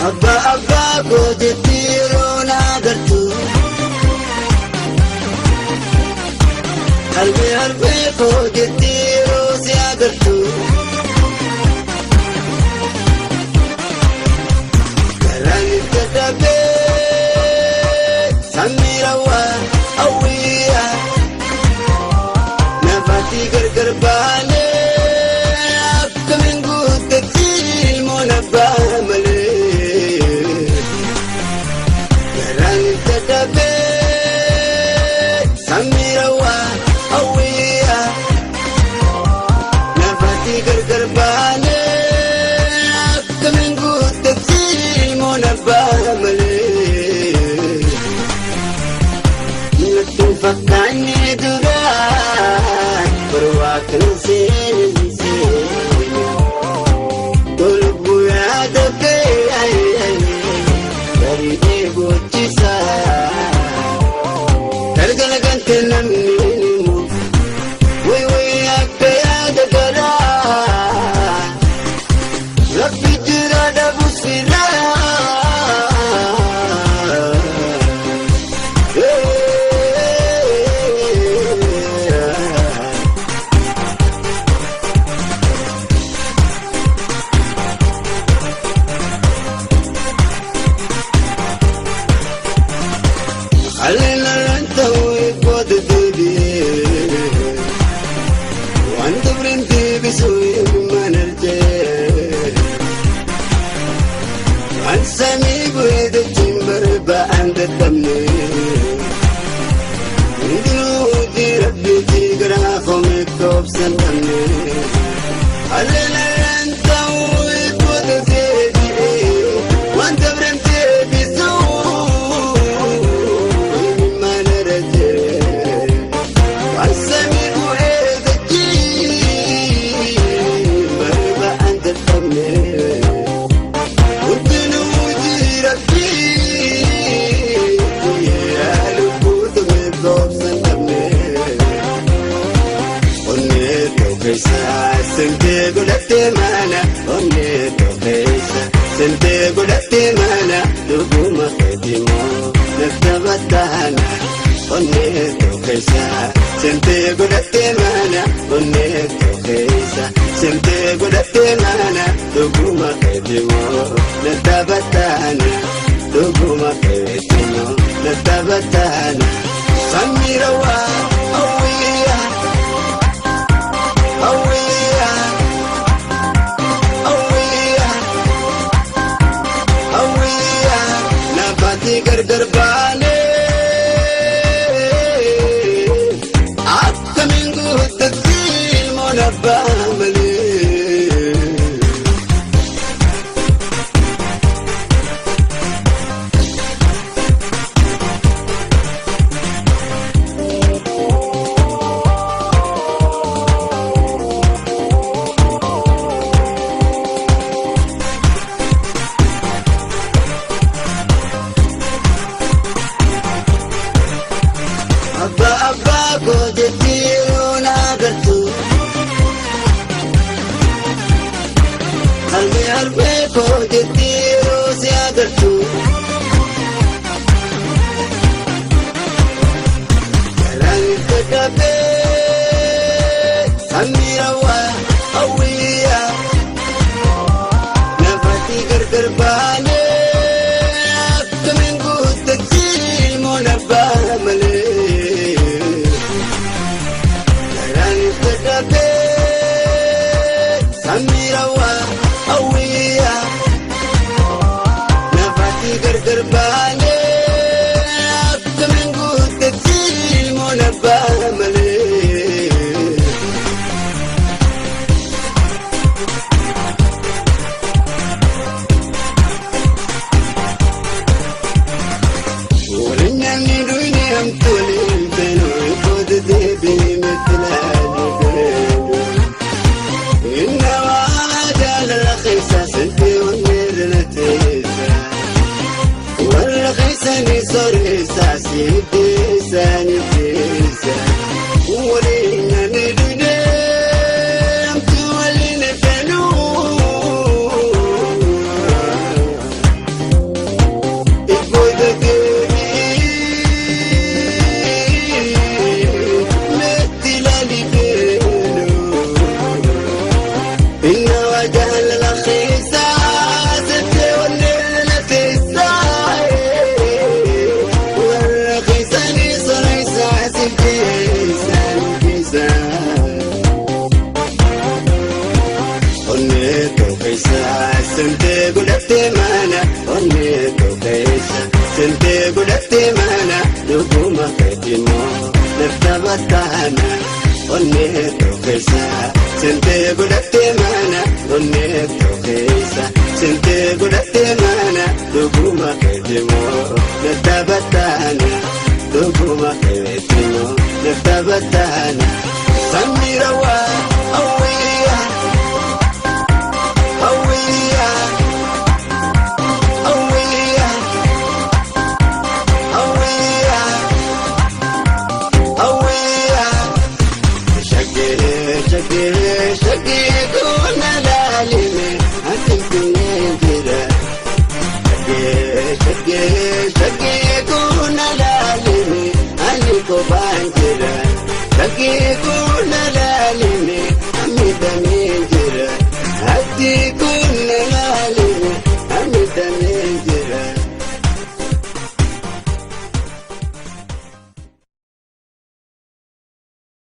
Abbaa abbaa koo jetti yeroo na agartu. Harmee harmee koo jetti yeroo si agartu. Garaan itti dadhabee samirawaa hawwiyaa nafaati gargar baanee akkamiin guuttatti ilmoon abbaa malee. Garaan itti dadhabee samirawaa hawwiyaa nafaati gargar baanee akkamiin guuttatti ilmoon abbaa malee. Natti fakkaanne duraa barwaa kan seene seene tolu guyyaa tokkee barii bochisa galgala gante namni nimu way way akka yaada garaa rabbi jira dhabus firaa. Halina ta'uu booda deebi'ee waan dabreen deebisuu eegummaan arjee waan samii bu'ee dachiin barba'an dadhabne hundinuu hojii rabbiitii garaa koomee koobsan dhabne. Halina ta'uu booda deebi'ee waan dabreen deebisuu eegummaan arjee. Waan samii bu'ee dachiin barba'an dadhabne. Hundinuu hojii rabbii lubbuutu beekoobsan dhabne. Onnee tokkeessa sentee godhattee mana onnee tokkeessa sentee godhattee mana dhuguma keetimoo natti battaana. Onnee tokkeessa sentee godhattee mana onnee tokkeessa sentee godhattee mana dhuguma keetimoo natti battaana dhuguma keetimoo natti battaana. Samirawaa hawwiyaa hawwiyaa hawwiyaa hawwiyaa nafaati gargar baanee akkamiin guuttatti ilmoon abbaa malee. Abbaa abbaa koo jetti yeroo na agartu. Harmee harmee koo jetti yeroo si agartu. Garaan itti dadhabee samirawaa hawwiyaa nafaati gargar baanee akkamiin guuttatti ilmoon abbaa malee. Garaan itti dadhabee samirawaa hawwiyaa nafaati gargar baanee akkamiin guuttatti ilmoon abbaa malee. Waliin nyaanni duwini hamtu waliin feenu booda deebii miti laalee beenu. Innawaa jaalala keessa sentee onnee na teessa. Warra keessanii soreessa siiddeessanii teessa. Waliin nyaanni duwini hamtu waliin feenu. Godhattee mana onnee keessa, sentee godhattee mana dhuguma keetimoo nafta battaana onnee keessa, sentee godhattee mana onnee keessa, sentee godhattee mana dhuguma keetimoo nafta battaana dhuguma keetimoo nafta battaana. Samirawaa hawwiyaa hawwiyaa hawwiyaa hawwiyaa hawwiyaa. Shaggee shaggee shaggee goona laalime ati kunneen jira. Shaggee shaggee shaggee goona laalime ani kophaan jira. Shaggee goona.